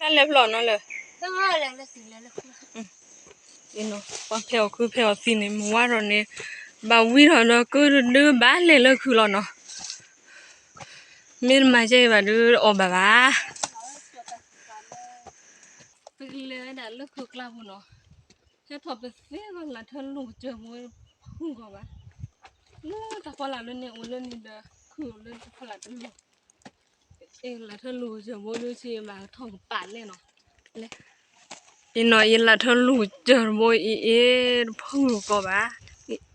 တၢ်လဲၤဖျီၣ်နီၤလၢ ပှၤဖဲးအီၣ်ခုဖဲးအီၣ်သံန့ၣ် မုၢ်ဝါထီၣ်န့ၣ် ဘၣ်ဝံထီၣ်ဒီး ကဒုဘၣ်လဲၤလၢခုလီၤနီၤ. မ့ၢ်တမၤကဲအံၤဘၣ်ဒုး အီၣ်ဘၣ်ဘၣ်. ပကလဲၤဝဲဒၣ်လၢခုကျါပူၤနီၤ, ဟဲထီၣ်ပသ့ဂီၢ် လၢ်ထၢလိာ်ကစၢၢ်ဘိ ဖုၣ်ဂီၢ်ဘၣ်. လၢတၢ်ဖီလာ်လၢန့ၣ် အိၣ်လၢန့ၣ်ဒီး ခုအိၣ်လၢတၢ်ဖီလာ်တလိၣ်. အ့ လၢ်ထၢလိာ်ကစၢၢ်ဘိဒုး ဆ့ဘၣ်ထီၣ်ကပာ်လဲၣ်နီၤ. အံၤနီၤ ယလၢ်ထၢလိာ်ကစၢၢ်ဘိအံၤ အ့ တဖုၣ်ဂီၢ်ဘၣ်.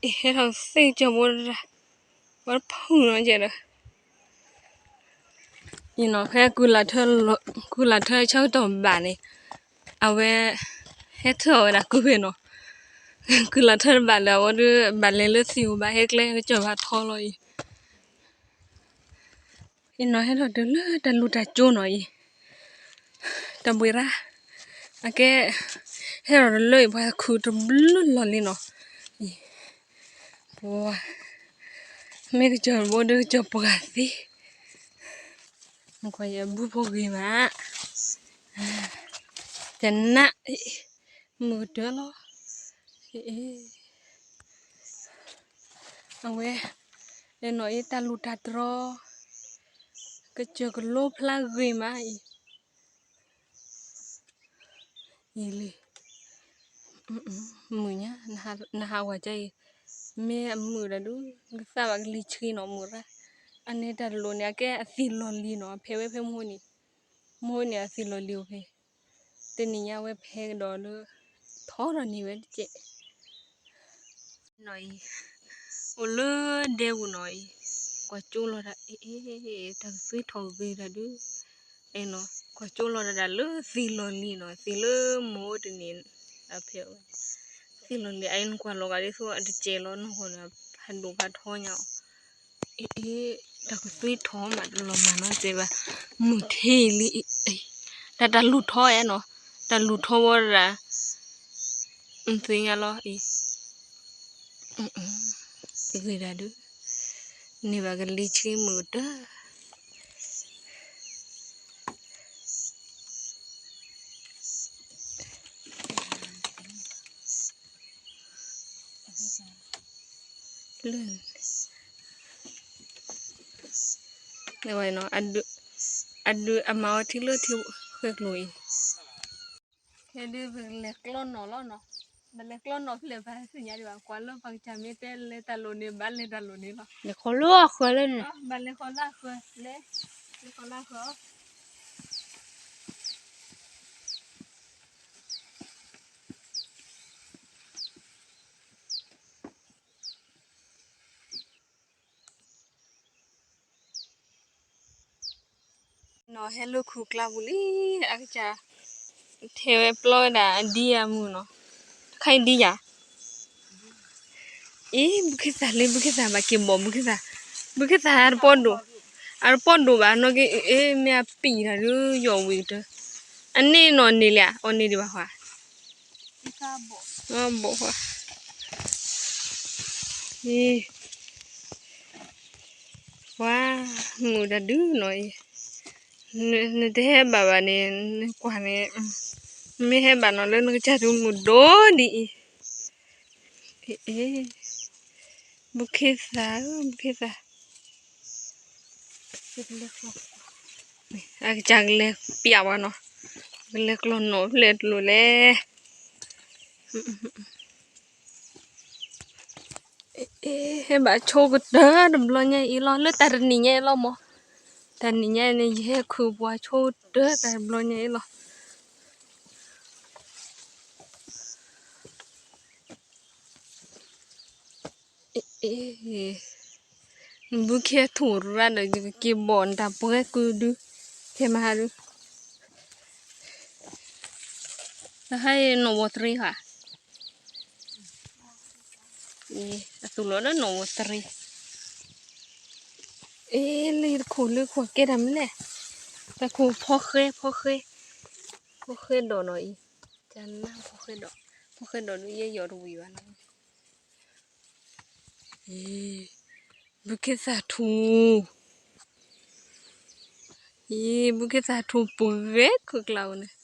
အ့ ဟဲထီၣ်သ့ကစၢၢ်ဘိ ဝဲတဖုၣ်နီၤကဲဒီး အံၤနီၤ ဖဲ ကုလၢ်ထၢဆၢကတီၢ်ဘၣ်န့ၣ် အဝဲ ဟဲထၢၣ်အီၣ်ဝဲဒၣ်ကုဖဲနီၤ. ကုလၢ်ထၢတဘၣ်လၢၤ အဝဲဒုးဘၣ်လဲၤလၢသံၣ်အိၣ်ဘၣ် ဟဲကျဲကစၢၢ်ဘၣ်ထီလီၤအံၤ. အံၤနီၤ ဟဲထီၣ်တုၤလၢတၢ်လူၤတၢ်ကၠိနီၤအံၤ, တၢ်ဘှံးရၣ် အကဲ ဟဲထီၣ်တလၢအံၤ ပှၤခုၣ်တဘျုးလီၢ်လံနီၤ. အံၤ ပှၤ မ့ၢ်ကစၢၢ်ဘိဒုး ကစၢၢ်ပှၤသံ, နကွၢ်ယဘူၣ်ဖိဂ့ၤမး, တနး မုာ်ကတၢၢ်လီၤ. အဝဲ နီၤအံၤ တၢ်လူၤတၢ်တြီ ကစၢၢ်ကလိဖျါဂ့ၤမးအံၤ အံၤလံ မုာ်ညါ နဟးဝဲကအံၤ မ့ၢ်အမုာ်ဒီးဒုး ကသၣ်ဘၣ်ကလံၤဆှံနီၤ မုာ်ရၣ်. အန့ၣ်တၢ်တလိၣ်န့ၣ် အကဲအသံၣ်လီၢ်လံၤနီၤ ဖဲးဝဲဖဲမဟိန့ၣ်, မဟိန့ၣ်အသံၣ်လီၢ်လံၤအိၣ်ဖဲ တနံၤညါဝဲဖဲကဒီးလၢ ထီထီၣ်န့ၢ်ဝဲတကဲး နီၤအံၤ အိၣ်လၢဒဲပူၤနီၤအံၤ ကွၢ်ကၠိလီၤတၢ် အ့ တၢ်ကသွံထီၣ်ဂ့ၤတၢ်ဒုး အဲၣ်နီၤ ကွၢ်ကၠိလီၤတၢ်လၢသံၣ်လီၢ်လံၤနီၤ သံၣ်လၢမဟိတန့ၢ် အဖဲ သံၣ်လီၢ်လံၤ အအံၤနကွၢ်လီၤဂာ်ဒ်သိးအတကဲးလီၤနီၢ်ဂီၢ်န့ၣ် ဖးဒိၣ်ဖးထီညါအီၤ အ့ တၢ်ကသွံထီၣ်မးတလီၤမၢ်နီၤ တဲဘၣ် မုၢ်ထံလံ တၢ်တၢ်လူၤထီအဲၣ်နီၤ တၢ်လူၤထီဝဲဒၣ် မုၢ်သ့ၣ်ညါလီၤအံၤ ဂ့ၤဒၣ်ဒုး န့ၢ်ဘၣ်ကလံၤဆှံမုာ်ကတၢၢ် လၢ ဝဲနီၤ အဒုးအမၤအီၤထံလၢထံဃဲကျိၤအံၤ ခဲဒုးပကလဲၤကျီနီၣ်လီၤနီၤ ပလဲၤကျီနီၣ်ဖဲလဲၣ်ဘၣ်သ့ၣ်ညါဒံးဘၣ် ကွၢ်လၢပှၤကစၢ်မ့ၢ်တဲလဲၤတၢ်လိၤန့ၣ် ဘၣ်လဲၤတၢ်လိၤန့ၣ်လီၤ လဲၤဃီလၢအဃၢၤလၢန့ၣ် ဘၣ်လဲၤဃီလၢအဃၢၤ လဲၤဃီလၢအဃၢၤ နီၤဟဲလၢခူၣ်ကျါပူၤလံ အကစၢ် ထဲဝဲပျီဝဲဒၣ်အဒံအမုၢ်နီၤ တခါအံၤဒံယၤ အ့ ဘုခ့သၣ်လံ ဘုခ့သၣ်ဘၣ်က့ၤဘီၣ် ဘုခ့သၣ် ဘုခ့သၣ်အတပီၢ်ဒိၣ် အတပီၢ်ဒိၣ်ဘၣ်နီၢ်က့ အ့ မ့ၢ်အပံာ်တၢ်ဒုးယီၢ်ဝံၤကတၢၢ် အန့ၣ်နီၢ်န့ၢ်လံ အီၤန့ၢ်ဒံးဘၣ်ဃီ ဘီၣ်ဃီ ပှၤ မုာ်တၢ်ဒုးနီၤအံၤ နတဟဲဘၣ်ဘၣ်န့ၣ် နကွၢ်န့ၣ် နမ့ၢ်ဟဲဘၣ်နီၤလၢနကစၢ်ဒုးမုာ်ဒိၣ်ဒ်အံၤ ဘုခ့သၣ်ဧၢ ဘုခ့သၣ် အကစၢ်ကလဲၤပျးဝဲနီၤ ကလဲၤကျီနီၣ်ဖျဲၣ်တလိၤလဲၣ် ဟဲဘၣ်ဆိကတၢၢ်တဘျီညါအံၤလီၤ လၢတၢ်တနံၤညါအံၤလီၤမး တၢ်နံၤညါန့ၣ် ယဟဲခုၣ်ပှၤဆိကတၢၢ်တၢ်တဘျီညါအံၤလီၤ ဘုခ့ထူၣ်ရၣ်ဒီး ယကက့ၤဘီၣ်နတၢ်ပှဲၤကုဒု ခဲမဟါဒု တဟါအံၤနီၣ်ဝီတရံးဧါ အသူၣ်လီၤဒီးနီၣ်ဝီတရံး အ့ လၢယတခိၣ်လၢခိၣ်ကဲတၢ်မနုၤလဲၣ် တၢ်ခိၣ်ဖီဃဲ ဖီဃဲ ဖီဃဲဒိးနီၤအံၤ ကနၢ်ဖီဃဲဒိး ဖီဃဲဒိးဒုးယဲယီၤတဝံၤဘၣ်နီၤ အ့ ဘုခ့သၣ်ထူၣ် ယဘုခ့သးထိၣ်ပှဲၤခိၣ်ကျါအိၣ်န့ၣ်,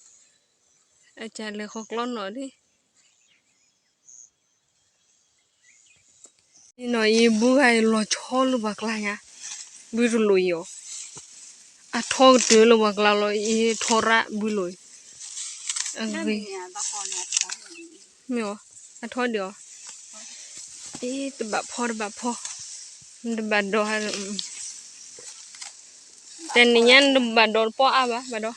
အကလဲၤဃီကျီနီၣ်ဒ် နီၣ် ယဘုဂၤအံၤလီၤဆီလၢပှၤကျါညါ, ဘုတလိၣ်အံၤအီၤ, အထီကတၢၢ်လၢပှၤကျါလီၤ ယထီရၣ်ဘုလိၣ်အံၤ, အဂ့ၤ, မ့ၢ်အီၤ, အထီဒံးအီၤ, အ့ တဘၣ်ဖီတဘၣ်ဖီ, တဘၣ်ဒီး, တနံၤညါနတဘၣ်ဒီးတပီၢ်အါဘၣ် ဘၣ်ဒီး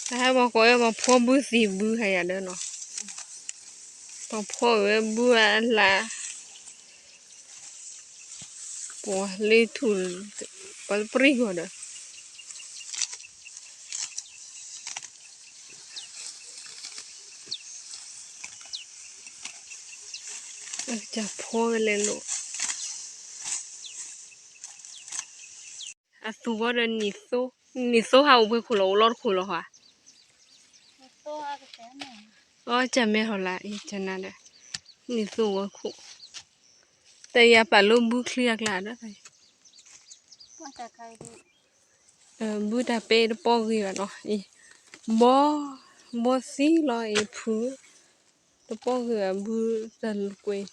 တဟဲပှၤကိးဝဲပှၤဖီဘုသံၣ်ဘုဟဲယၤဒီးနီၤ, ပှၤဖီဝဲဘုအလၢ်, ပှၤလၢထူၣ်, ပှၤတပြံၢ်ဂီၤဒီး ကဖီဝဲလဲၤလိာ်, အသူၣ်ဝဲဒီးနံၣ်သိ, နံၣ်သိဟးအိၣ်ဖဲခိၣ်လီၤ အိၣ်လီၤတခိၣ်လီၤဟါ, အကမဲထီၣ်လၢအံၤကနၤဒီး, နံၣ်သိဝဲခိၣ်, တၢ်ယၤပာ်လၢဘုချံအကျါဒီး ဘုတၢ်ပဲတပီၢ်ဂ့ၤဘၣ်နီၤ, ဘီ, ဘီသံလီၤအံၤဖု, တပီၢ်ဂ့ၤဘၣ်ဘုတၢ်ကွဲး,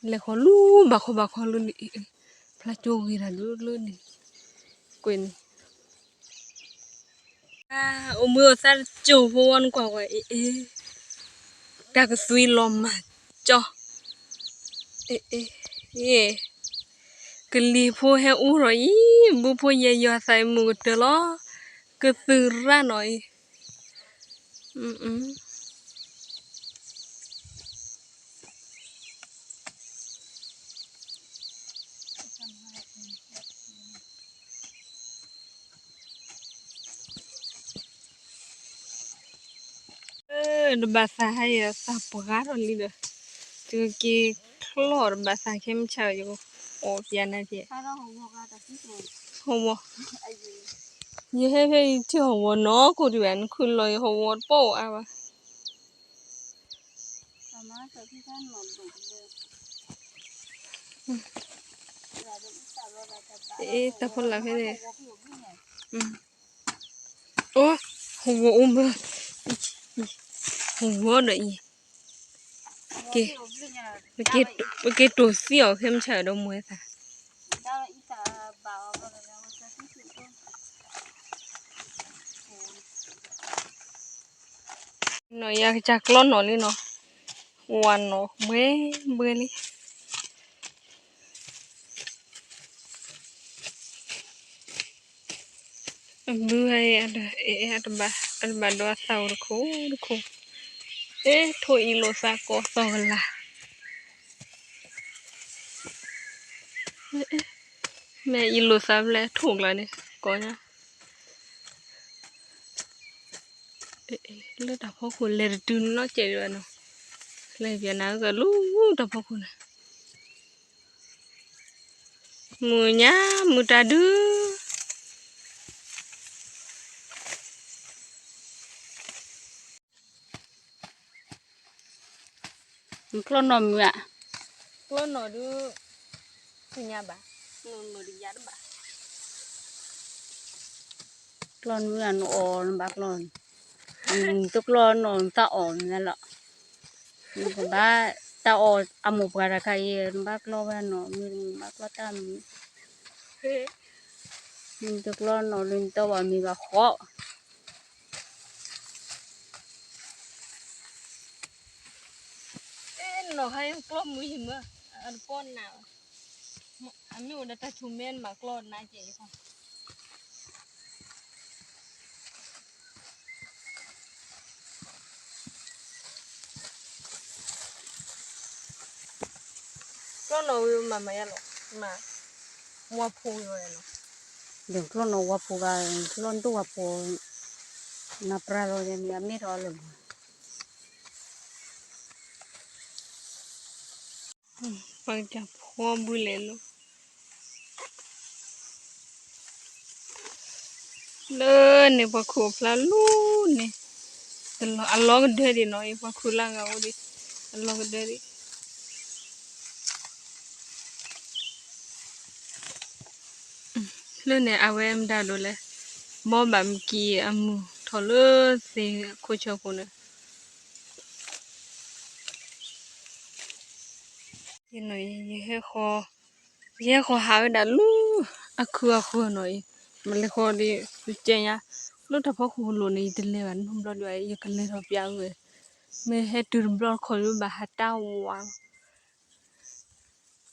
လဲၤဃီၤလူၤဘၣ်ခီဘၣ်ခီလၢန့ၣ်, ဖျါကၠိဂ့ၤတၢ်ဒုးလၢန့ၣ်, ကွဲးန့ၣ် အိၣ်မုာ်အိၣ်သးတစိၢ်ဖိဝဲနကွၢ်ကွၢ်အ့ၣ်အ့ၣ်, တၢ်ကသွံလီၤမၢ်ကၠီ, အ့ၣ်အ့ၣ်, ကလံၤဖိဟဲအူထီၣ်အံၤ, ဘုဖိယဲၢ်ယီၤသးအံၤမုာ်ကတၢၢ်လီၤ, ကသုၣ်ရၣ်နီၤအံၤ, တဘၣ်သးဟဲယသးပှၢ်ထီၣ်လံဒီး, တုၤက့ၤချီၣ်တဘၣ်သးခဲမုၢ်ဆါ ယကအီၣ်ပျးနၤက့ၤ, ဟီဝီ, ယဟဲဖဲယထံၣ်ဟီဝီနီၢ်ခိၣ်ဒံးဘၣ် နခုၣ်လီၤယဟီဝီတပီၢ်အိၣ်အါဘၣ်. တၢ်ဖိလၢ်ဖဲန့ၣ်, အိ, ဟီဝီအိၣ်မး, ဟီဝီဒီးအံၤ, ပက့ၤတိၢ်သံအီၤခဲမုၢ်ဆါဒီးမွဲသး နီၢ်ယၤကစၢ်ကျီနီၢ်လံနီၤ, ဝၤနီၢ်ဘှဲဘှဲလံ. အဘုဝဲအံၤ, အတဘၣ်ဒီးအသးအိၣ်တခိၣ်တခိၣ်, အဲ ထိၣ်အံၤလိာ်သးကိးသီၣ်ကလာ်, မ့ၢ်အံၤလိာ်သးဖဲလဲၣ်ထိၣ်ကျါန့ၣ် ကိးညါ လၢတၢ်ဖီခိၣ်လဲၤတတုၤနီတစဲးဒံးဘၣ်နီၤ, လဲၤပျဲနၤကလူၤတၢ်ဖီခိၣ်န့ၣ်, မုၢ်ညါမုၢ်တၢ်ဒုး နကျီနီၢ်မုာ်ဧါ, ကျီနီၢ်ဒုး, သ့ၣ်ညါဘၣ်, မုာ်မုာ်တယၤတဘၣ်, ကျီမုာ်ဧါ နအီၣ်နဘၣ်ကျီ, နတကျီနီၢ်နတၢ်အီၣ်မ့ၢ်လီၤ, နကဘၣ်တၢ်အီၣ်အမိၢ်ပှၢ်တခါအံၤ နဘၣ်ကျီဝဲနီၢ်မုာ် နဘၣ်ကျီတၢ်မုာ်, နတကျီနီၢ်လၢနတၢ်ဘၣ်မ့ၢ်ဘၣ်ဃီ နီၢ်ဟဲကျီမုာ်ယမၢ, အတပီၢ်နး, အမ့ၢ်အိၣ်ဒီးတၢ်ဆူၣ်မဲနမၤကျီနးကဲအံၤဃီ, ကျီနီၢ်ဝံၤမၤမၤယါလီၤ, မၤ, ဝၤဖိဝံၤဝဲနီၤ, ဒီးကျီနီၢ်ဝၤဖိဂၤ, ကျီဒိၣ်ဝၤဖိ, နပြၢလီၤယမ့ၢ်အမ့ၢ်ထီၣ်လၢ ပှၤကစၢ်ဖီဘုလဲၤလိာ်, လၢန့ၣ်ပှၤခိၣ်ဖျါလူၤန့ၣ်, အလီၤကဒၢဒံးနီၤ, ယပှၤခူၣ်လၢဂၤအိၣ်ဒံး, အလီၤကဒၢဒံး. လၢန့ၣ် အဝဲမတၤဒိးလဲၣ်, ဘီဘၣ်မကံအမုၢ်ထီၣ်လၢသ့ၣ်ခိၣ်ဆၢခိၣ်န့ၣ် ယဟဲဃီၤ, ယဟဲဃီၤဟးဝဲဒၣ်လၢအခုအဃၢၤနီၤအံၤ, မ့ၢ်လဲၤဃီၤဒီး ယကဲညါ, လၢတၢ်ဖီခိၣ်လိၤန့ၣ် ယတလဲၤဘၣ်နီတဘျီဒံးဘၣ်, ယကလဲၤထီၣ်ပျးဝဲ, မ့ၢ်ဟဲတုၤတဘျီတခီၣ်လၢဘၣ်ဟးတၢ်ဝးလီ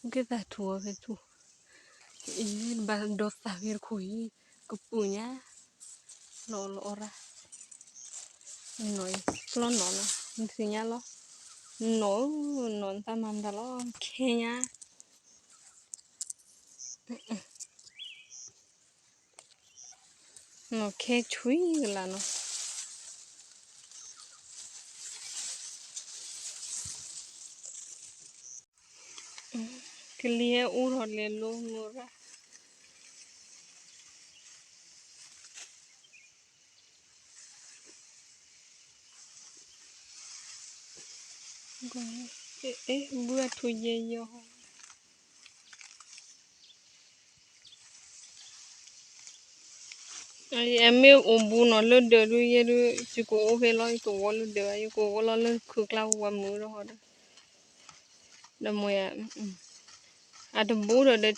ၤ, ကဲသးထူၣ်အီၤဖဲထူၣ်, ယဘၣ်ဒိးသးဖဲတခိၣ်အံၤ, ကပူၤညါ, လီၤလီၤအီရၣ် နီၤအံၤ ကျီနီၤနီၤ နသ့ၣ်ညါလီၤ, နီၤဧၢ, နီၤနသးမၤမတၤလီၤ ခဲညါ, နီၤခဲဆွံကလၤနီၤ, ကလံၤဟဲအူထီၣ်လဲၤလိမုၢ်ရၣ် ဘုအထူယဲယီၤ, အမ့ၢ်အိၣ်ဘူးနီၤလၢဒၢးဒုး ယဲဒုး ယကအိၣ်ဖဲလီၤ ယကဝီၤလၢဒၢးဘၣ် ယကဝီၤလီၤလၢခုၣ်ကျါဝဲမုာ်ဒီးဟီဒီး ဒီးမ့ၢ်ယၤ အတဘူးဒီး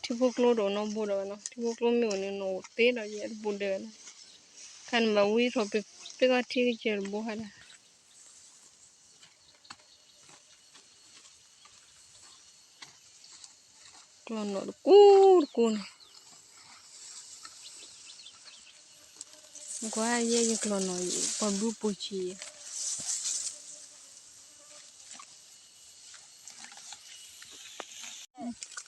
ထံဖိကျိတအိၣ်နီတဘိဒီးဘၣ်နီၤ ထံဖိကျိမ့ၢ်အိၣ်န့ၣ် နအိၣ်သ့ဒီးယဲတဘူးဒီးဘၣ်နီၤ ခါန့ၣ်ဘၣ်ဝံထီၣ်ပ့ၤကီၢ်ထံကစၢၢ်တဘိဟါဒီး ကျီၢ်နီၣ်တကူတကူန့ၣ် ကွၢ်ယဲယကျီၢ်နီၣ်အံၤ ပှၤဘုပိာ်ဆံးယဲ ယကျီၢ်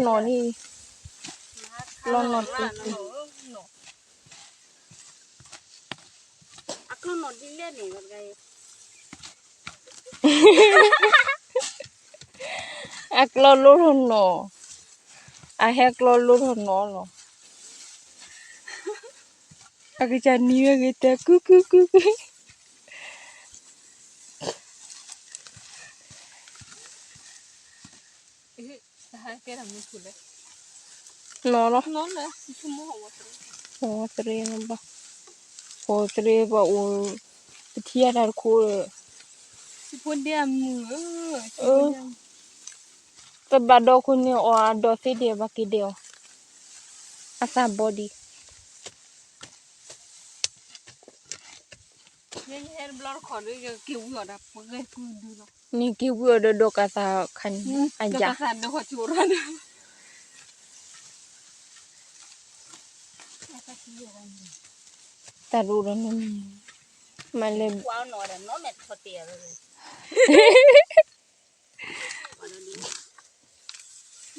နီၣ်န့ၣ် ကျီၢ်နီၣ်တကူ အကျီၢ်လိၣ်ထီၣ်နီၣ်, အဟဲကျီၢ်လိၣ်ထီၣ်နီၣ်လီၤ. အကစၢ်နံၤဝဲဂ့ၤတဲ ကုကုကုကု နီၣ်လီၤ. သရ့ဘၣ်, သရ့ဘၣ်အိၣ်, ပထံၣ်အတၢ်တခိၣ်, တဘၣ်ဒီးခိၣ်န့ၣ်အီၤ အဒီးသ့ဒဲးဘၣ်က့ၤဒဲးအီၤ, အသးဘီဒံး နက့ၤဝံအီၤဒီးဒီးကသးခါန့ၣ် အယၤ တၢ်ဒိၣ်ဒီးန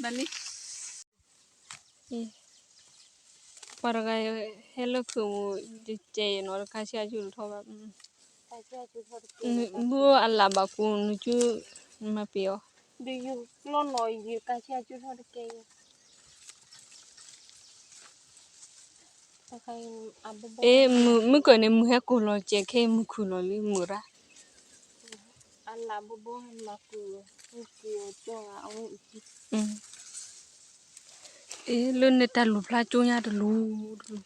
မံၤ မၤလဲၣ် ပှၤတဂၤဟဲလၢခုးမူ တကဲအံၤနီၤ တခါဆံအကၠူၣ်တထီၣ်ဘၣ်, ဘုအလၢ်ဘၣ်ကူ နကၠူၣ် နမၤပ့ၤအီၤ, အ့ မုၢ်ကၢၢ်န့ၣ် မုၢ်ဟဲကိၢ်လီၤစဲးခဲအံၤ မုၢ်ခုၣ်လီၤလံ မုၢ်ရၣ် အ့ လၢန့ၣ်တၢ်လူၤဖျါကၠိညါတလူၤတလူၤ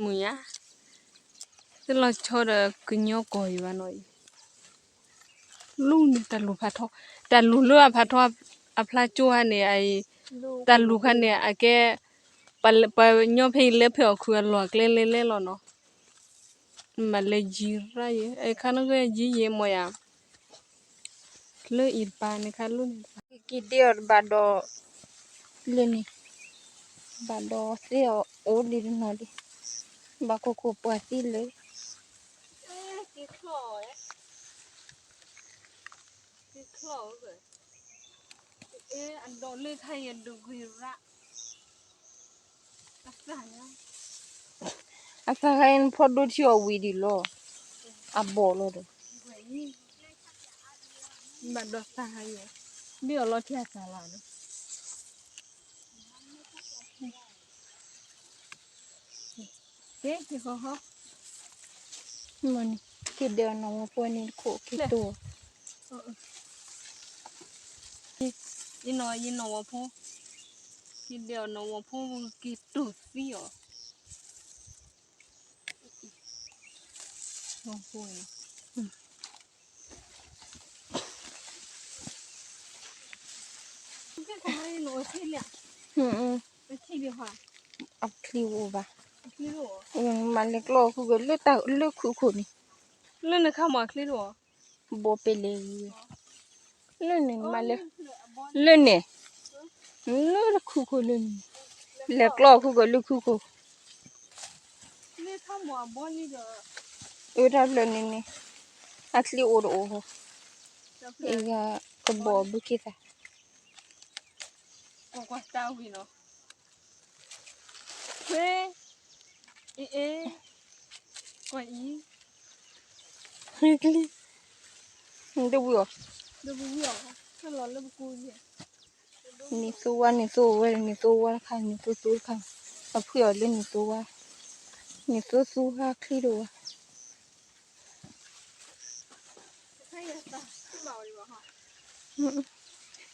မုၢ်ညါ သ့ၣ်လီၤဆီဒီးကညီကီၢ်အံၤဘၣ်နီၤအံၤ လူၤန့ၣ်တၢ်လူၤဖးထီ တၢ်လူၤလၢအဖးထီ အဖျါကၠိခါန့ၣ် အံၤ တၢ်လူၤခါန့ၣ် အကဲ ပှၤညီဖဲအံၤလဲၤဖဲအီၣ်ခုးအလီၢ်အကျဲလဲၤလဲၤလီၤနီၤ မၤလဲၤယံၤရၣ်ယဲ အခါနကယံၤယဲမ့ၢ်ယၤ လၢအံၤတပၤန့ၣ်ခါလၢန့ၣ် က့ၤဒဲအီၤတဘၣ်ဒီး လၢန့ၣ် ဘၣ်ဒီးသ့အီၤအိၣ်ဒံးတနီၤဒံး ဘၣ်ခိၣ်ခိၣ်ပှၤသံလၢ က့ၤချီၣ် က့ၤချီၣ် အဒိးလၢခါယဒုးဂ့ၤရၣ် အသးခါအံၤနဖီဒိၣ်ထံအီၤဝံၤဒံးလီၤ အဘီၣ်လီၤဒီး ဘၣ်ဒီးသးခါအံၤ ဘ့ၣ်အီၤလီၤထံအသးလီၤဒီး က့ၤက့ၤဃီဃီ မ့ၢ်န့ၣ် က့ၤဒဲးအီၤနီၢ်ဝီၤဖိန့ၣ်တခိၣ်က့ၤတိၢ်, ယနီၢ် ယနီၢ်ဝီၤဖိ, က့ၤဒဲးအီၤနီၢ်ဝီၤဖိက့ၤတိၢ်သံအီၤ, ဝီၤဖိန့ၣ် အချံအိၣ်ဘၣ်, မၤလဲၤကျီၢ်ဃုာ်က့ၤလၢတၢ်လၢခုခိၣ်န့ၣ်, လၢန့ၣ်ခါမၤချံတအိၣ်, ဘီပ့ၤလဲၤ, လၢန့ၣ်မၤလဲၤ, လၢန့ၣ်, လၢခုခိၣ်လၢန့ၣ်, လဲၤကျီၢ်ဃုာ်က့ၤလၢခုခိၣ် အဝဲဒၣ်လၢန့ၣ်န့ၣ်, အချံအိၣ်တအိၣ်, အံၤကဘီဘုခ့သး, ကွၢ်ကွၢ်တၢ်ဝံၤနီၤ, ခွဲ, အ့ၣ်အ့ၣ်, ကွၢ်အံၤ, ချံ, ဒဝံၤအီၤ, ဒဝံၤအီၤ, ဟဲလီၤလၢပကူ, နံၤသိဝါ နံၤသိဝဲ နံၤသိဝါတခါ နံၤသိသူတခါ, အဖှံအီၤလၢနံၤသိဝါ, နံၤသိသူဟါချံတအိၣ်ဘၣ်,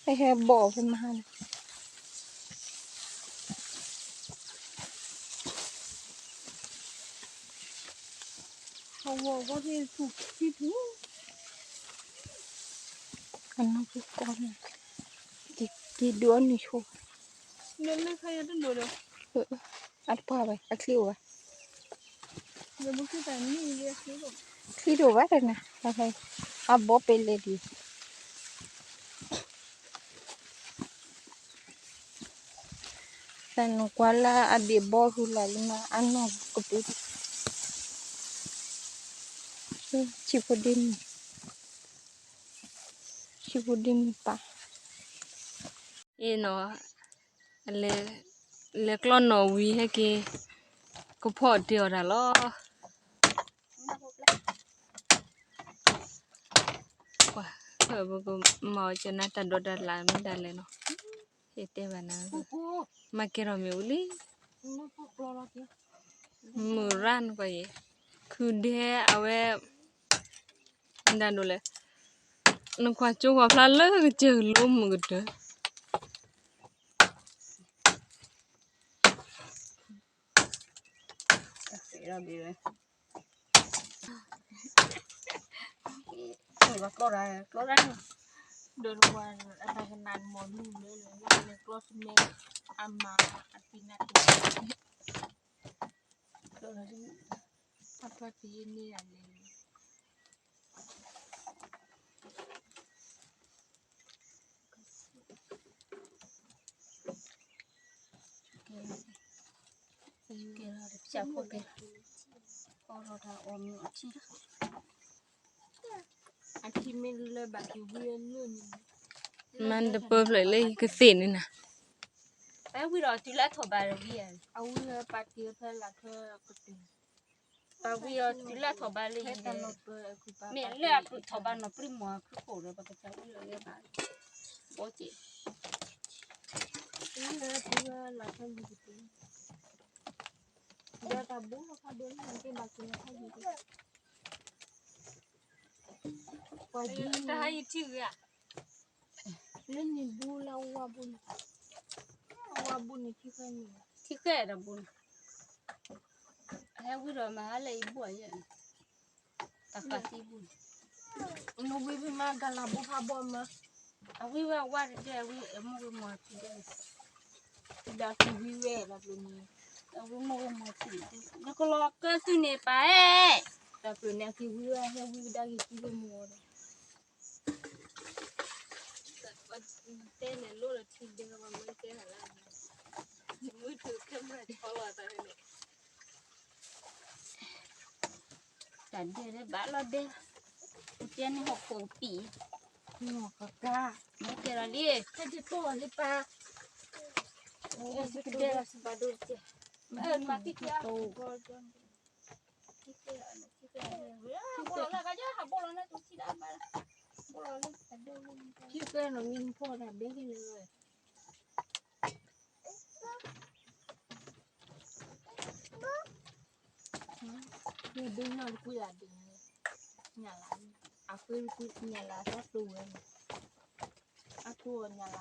ဟဲဟဲဘီအီၤဖဲမဟါန့ၣ်, အဝဲသ့ၣ်ထူၣ်ခံထူၣ်, အနီၢ်ကီၢ်န့ၣ်, က့ၤဒုးအီၣ်နံၤဆိ, အတပှၢ်ဘၣ် အချံအိၣ်ဘၣ်, ချံတအိၣ်ဘၣ်တနၤ, အဘီပ့ၤလဲၤဒံး, သးနကွၢ်လၢအဘ့ၣ်ဘီဃုလီၤလံမး အနီၢ်ကပူၤ, ဆံဖိဒ့မုၢ်, ဆံဖိဒ့မုၢ်ပၢ်, အ့ၣ်နီၤ, လဲၤကျီၢ်နီၣ်ဝံၤဟဲက့ၤ, ကဖီၣ်တ့ၢ်အီၤတၢ်လီၤ. ပှၤမၤအီၤကနၣ်တၢ်ဒိးတၢ်လၢ်မ့ၢ်ဒၣ်လဲာ်နီၤ, ဟဲတဲဘၣ်နၤ, မၤကဲထီၣ်မ့ၢ်ဝံၤလံ, မုၢ်ရၣ်နကွၢ်အံၤ, ခုဒဲအဝဲ ဒၣ်ဒိးလဲၣ်, နကွၢ်ကၠိကွၢ်ဖျါလၢကစၢၢ်လိမုၢ်ကတၢၢ် ဒိးတဝါအတၢ်ကနၣ်မီၢ်နုာ်လၢလၢလၢကျီၢ်စမဲ အမၤအပံနၢ်တဝါ အပၢ်တယံၤန့ၢ်ယၤလဲၣ် ကဲ, ကဲလီၤတဖျၢၣ်ဖိကဲလီၤ, အီၣ်ထီၣ်တၢ်အီၣ်မ့ၢ်အီထံလီၤ, အထံမ့ၢ်လၢဘၣ်က့ၤဝံၤလၢန့ၣ်, မၤတပၢၢ်ဖျၢၣ်လၢယကသ့ၣ်န့ၣ်နၤ, ပဝံၤဒီးတုၤလၢထီၣ်ဘးတဝံၤ, အဝံၤလၢပာ်တ့ၢ်ဖဲလၢ်ထၢကတၢၢ် ပဝံၤအီၤတုၤလၢထီၣ်ဘးလၢယၤ, မ့ၢ်လၢအထီၣ်ဘးနီၢ်ပြံမီၢ်အဖုခိၣ်ဒီး ပကစၢ်ဝံၤအီၤလၢဘၣ်, ဘီက့ၤ, ဒီးတၢ်ဘိလီၤဖးဒိၣ်န့ၣ် ကဘၣ်က့ၤလီၤဖးယံၤ, ပှၤဒ်တဟါယထံၣ်ဂ့ၤဧါ လၢန့ၣ်ဘိလၢဝါဘိန့ၣ်, ဝါဘိန့ၣ်ထံဃဲန့ၣ်, ထံဃဲဒီးဘိန့ၣ်, ဟဲဝံၤဒီးမၤဟါလၢအံၤဘိယဲၢ်, တၢ်ဃးသံဘိန့ၣ်, နဝံၤဖဲမၤကလၤဘိဖးဘီမး, အဝံၤဝဲဝါတဒဲး အဝံၤအမိၢ်ဝံၤမီၤထံဒဲး, ဒီးက့ၤဝံၤဝဲလီၤပျိန့ၣ်, အဝံၤမိၢ်ဝံၤမီၤထံ, နကလီၤကၢသုန့ၣ်ပၢ်ဧၢ, ဒီးပျိန့ၣ်က့ၤဝံၤဝဲ ဟဲဝံၤကဒါက့ၤသံလၢမိၢ်ဒီး တဲန့ၣ်လိၣ်လၢထံဒဲး ပှၤမၢကဲနၤလၢ, မုၢ်ထူခဲမုၢ်ထီလီၤတၢ်န့ၣ်, တၢ်ဒဲးလၢဘၣ်လီၤဒဲး, ကဲန့ၣ်ဟီၣ်ခိၣ်ကပံာ်, မ့ၢ်ကဲလီၤလံ, ဟဲက့ၤတိၢ်လီၤလံပၢ်, ကဲလီၤစံးဘၣ်ဒိကဲ, မၤက့ၤကဲ, ဘိလီၤလၢကယဲၢ်ဟးဘိလီၤန့ၣ် ထံကဲနီၤ မံဖီၣ်တၢ်ဘဲက့ၤန့ၣ် ဒုးနီၢ်တကွံလၢဒုးန့ၣ်, ညၣ်လၢ, အဃ့တကွံညၣ်လၢအသီတိဝဲန့ၣ်, အတိအီၤညၣ်လၢအ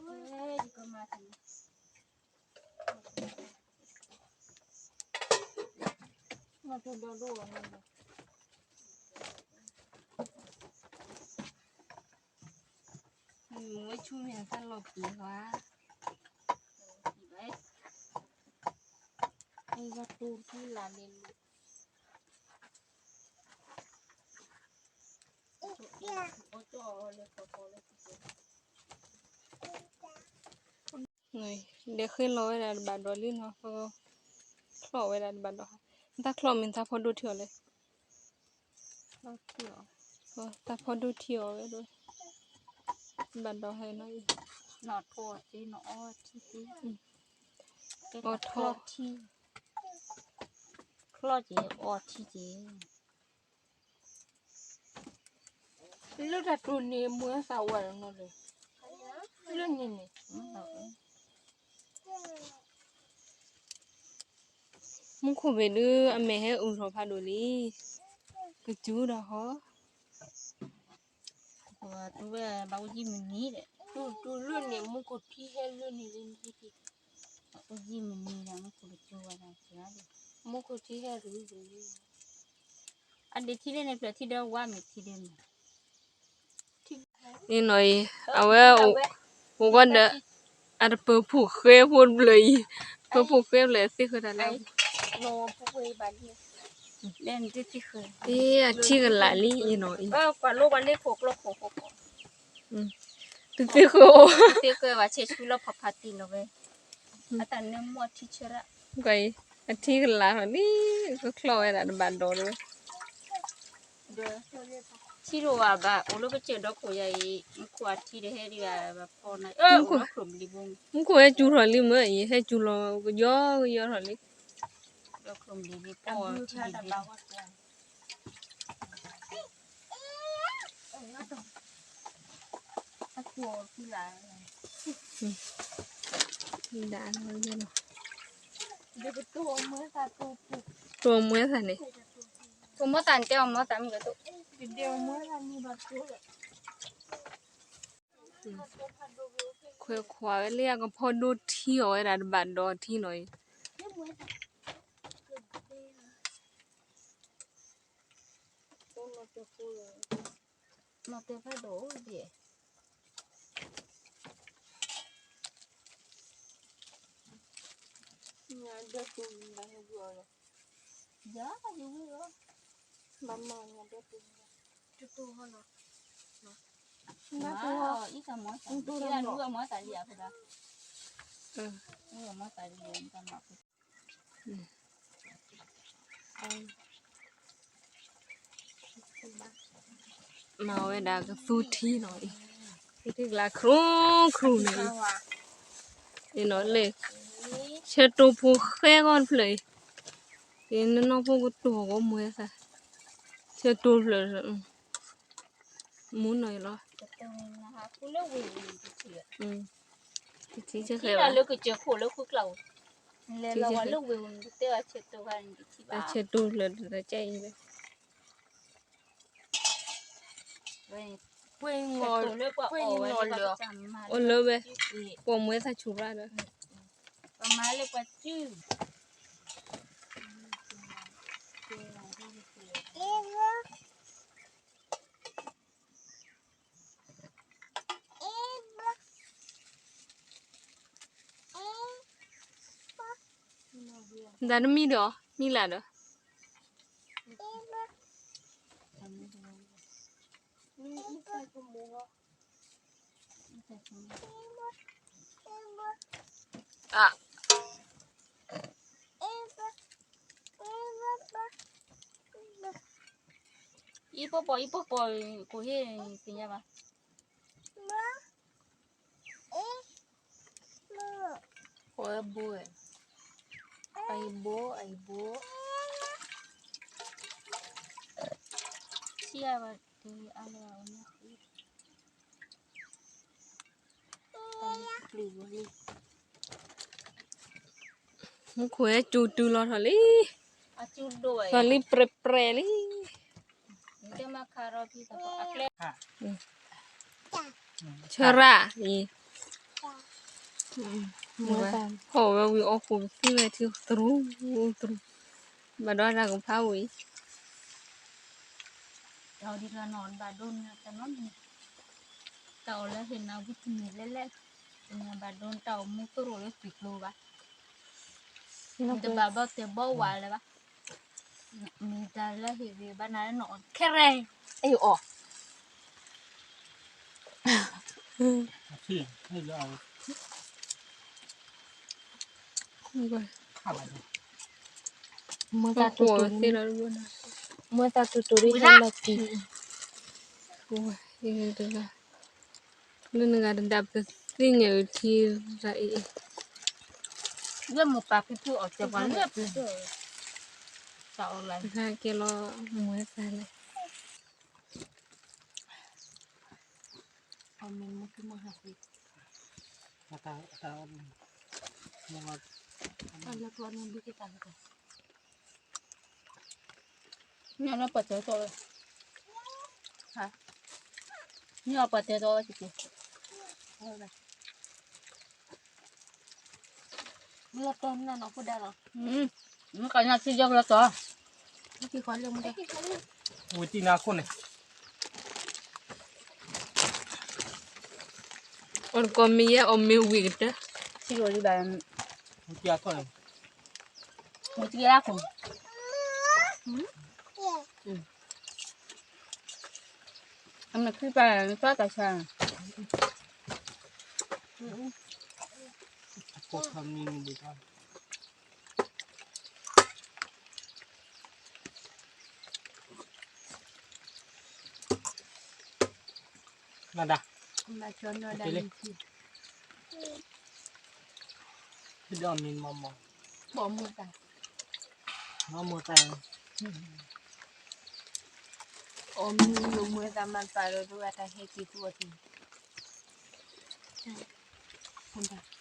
ဝဲ, ယကမၤသးန့ၣ်, မၤတိဒီဒိၣ်အီၤန့ၣ်, မ့ၢ်ဝဲဆူမ့ၢ်တၢ်လီၤပျံၤဘၣ်, အဝဲတိထံလၢန့ၣ်, ဒီးဃ့လီၤဝဲဒၣ်တဘၣ်ဒီးလံနီၤ, ချီၣ်ဝဲဒၣ်တဘၣ်ဒီး, တၢ်ချီၣ်မ့ၢ်တၢ်ဖီဒိၣ်ထံအီၤလဲၣ်, တၢ်ဖီဒိၣ်ထံအီၤဝဲဒၣ်, တဘၣ်ဒီးဟဲနီၤအံၤ, အီၣ်ထီၣ်, ချီၣ်က့ၤအီထံက့ၤ လၢတၢ်တိၢ်န့ၣ် မွဲသးဝဲနီၤလၢ, လၢန့ၣ်န့ၣ်, မူခိၣ်ဘ့ၣ်ဒုး အမဲာ်ဟဲအုၣ်ထီၣ်ဖးဒိၣ်လံ, ကစူၤဒီးဟီ, တူၢ်ဝဲဘၣ်အိၣ်ယံၢ်မံၤနံၤဒီး, တူၢ်လၢန့ၣ် မူခိၣ်ထံဟဲလၢန့ၣ်လံ, အိၣ်ယံၢ်မံၤနံၤဒီး မူခိၣ်ကစူၤဝဲဒၣ်, မူခိၣ်ထံဟဲရူၤရူၤ အဒ့ထံလၢန့ၣ် ဖျၢၣ်ထံဒီးဝါမ့ၢ်ထံဒဲးန့ၣ်, အံၤနီၤအံၤ, အဝဲ, အိၣ်ဂီၢ်ဒီး, အတပၢၤဖှိၣ်ဃဲဖိတဖျၢၣ်အံၤ, ပၢၤဖှိၣ်ဃဲဖျၢၣ်သ့ၣ်ဃၢတၢ်လၢ, အံၤအထံကလးလံအံၤနီၤအံၤ, သုသ့ၣ်ဃၢအိၣ်, သုသ့ၣ်ဃၢဘၣ်ဆဲးဆူလီၤဖးဖးတံၢ်လီၤဝဲ, အတၢ်န့ၣ်မ့ၢ်ထံဆၢရၣ်, အံၤ, အထံကလးထီၣ်လံ, ကချီၣ်ဝဲဒၣ်တဘၣ်ဒီးလၢ ထံရိၣ်ဘၣ်ဘၣ် အိၣ်လၢကစၢၢ်ဒီခိၣ်ယၤအံၤ မူခိၣ်အထံတဟဲဒံးဘၣ် ဘၣ်ဖီနၤ, အိၣ်လၢခရိၣ်ဘျံးဘိ, မူခိၣ်ဟဲစူၤထီၣ်လံမ့ၢ်အံၤ ဟဲစူၤလီၤကယီကယီထီၣ်လံ, ဒီးခရိၣ်ဘျံးဘိပီၣ်ထံတဘျံး တိၢ်မွဲသးန့ၣ်, တိၢ်မွဲသးန့ၣ် တဲအီၤမွဲသးမ့ၢ်ကတိၢ်, ခွဲးခွးဝဲလၢအကဖီဒိၣ်ထံအီၤဝဲဒၣ်တဘၣ်ဒီးထံနီၤအံၤ, နီၢ်တဲဖးဒိၣ်ဒဲး ယၤယဝံၤလီၤ, ဘၣ်မၤညါဒီးတူၢ်, တူၢ်ဟီလီၤ, တူၢ်ဟီ, အံၤတၢ်မၤသးလံအဖဒၣ်, မၤသးလံတၢ်မၤ မၤဝဲဒၣ်ကသူထံနီၤအံၤ, ကသူထံကလါခရူၣ်ခရူၣ်န့ၣ်, အံၤနီၤလဲၣ်, ဆဲတိဖိဃဲဂီၢ်တဖျၢၣ်အံၤ, ကဲနနီၢ်ဖိကတိၢ်ဂီၢ်မွဲသး, ဆဲတိဖျၢၣ်, မူနီၤအံၤလီၤ, တထံဆဲဃဲဘၣ်, ဆဲတိဖျၢၣ်တကဲအံၤဘၣ် ပှၤအီၣ်လၢဝဲ, ပှၤမွဲသးဆူၣ်ရၣ်ဒီး, ပမၤလၢပှၤစု, ဒၣ်နမံဒီး, မံလၢဒီး အံၤပီၢ်ပီၢ် အံၤပီၢ်ပီၢ် ကိးဟ့ၣ်သ့ၣ်ညါဘၣ်. အံၤဘိ, အံၤဘိ, အံၤဘိ. ထံအါဘၣ်တအါလၢအအိၣ်န့ၣ်, မူခိၣ်ဟဲစူၤတုၤလီၤထီၣ်လံ. သးလံပြဲပြဲလံ, ဆရၣ်အံၤ, ဟီၣ်ဝဲဝံၤအီၣ်ဃိးသံဝဲထံတရူးတရူး, ဘၣ်ဒီးတၢ်ကဖးဝံၤ တၢ်အီၣ်လၢဟ့ၣ်နၤဝံတမံၤလဲၣ်လဲၣ်, ဘၣ်ဒိတၢ်အိၣ်မူတရိးလၢသံကျိဘၣ်, တဘၣ်ဘၣ်တဲဘီဝါလၢၤဘၣ်, မ့ၢ်တၢ်လၢဟ့ၣ်ဂ့ၤဘၣ်နၤလၢနအီၣ်ခဲရဲ, အဲၣ်အီၣ် မ့ၢ်တၢ်တူတူ, မ့ၢ်တၢ်တူတူဒ်ဟဲလီၤတံၢ်, လၢနဂၤတဒၣ်ပသ့ၣ်ညါအံၤထံရၣ်အံၤ, လၢမိၢ်ပၢ်ဖံဖုအီၣ်တဲပှၤလၢပျၢၤ, တၢ်အီၣ်လၢကဲလီၤမွဲသးလဲၣ် အမ့ၢ်မူကမဟါဃံ, အလၢကျီန့ၣ်ဘုကတၢ်လၢ, ညၣ်လၢပှၤတဲတီဝဲ, ညၣ်ပှၤတဲတီဝဲတက့ၢ်, လၢတီနၢ်နီၢ်ခိဒၣ်လီၤ, မ့ၢ်ကညၣ်ထံယီကလၢတီ, ဝံၤတံၢ်နၤခိၣ်န့ၣ် အီၣ်တကီၢ်မ့ၢ်ယဲအီၣ်မ့ၢ်ဝံၤကတၢၢ်, ထံလီၤလံဘၣ်, မူတံၢ်အခိၣ်န့ၣ်, အမ့ၢ်ခံပၢ်နသီတၢ်ဆါ, မၤဒၣ်, ဒီးမ့ၢ်မၤမၤ, ဘီမူတၢ်, မၤမူတၢ်, အီၣ်မ့ၢ်လီၤမူတၢ်မၤတပာ်ဒီးတဝဲတၢ်ဟဲက့ၤသူအီၤတံၢ်,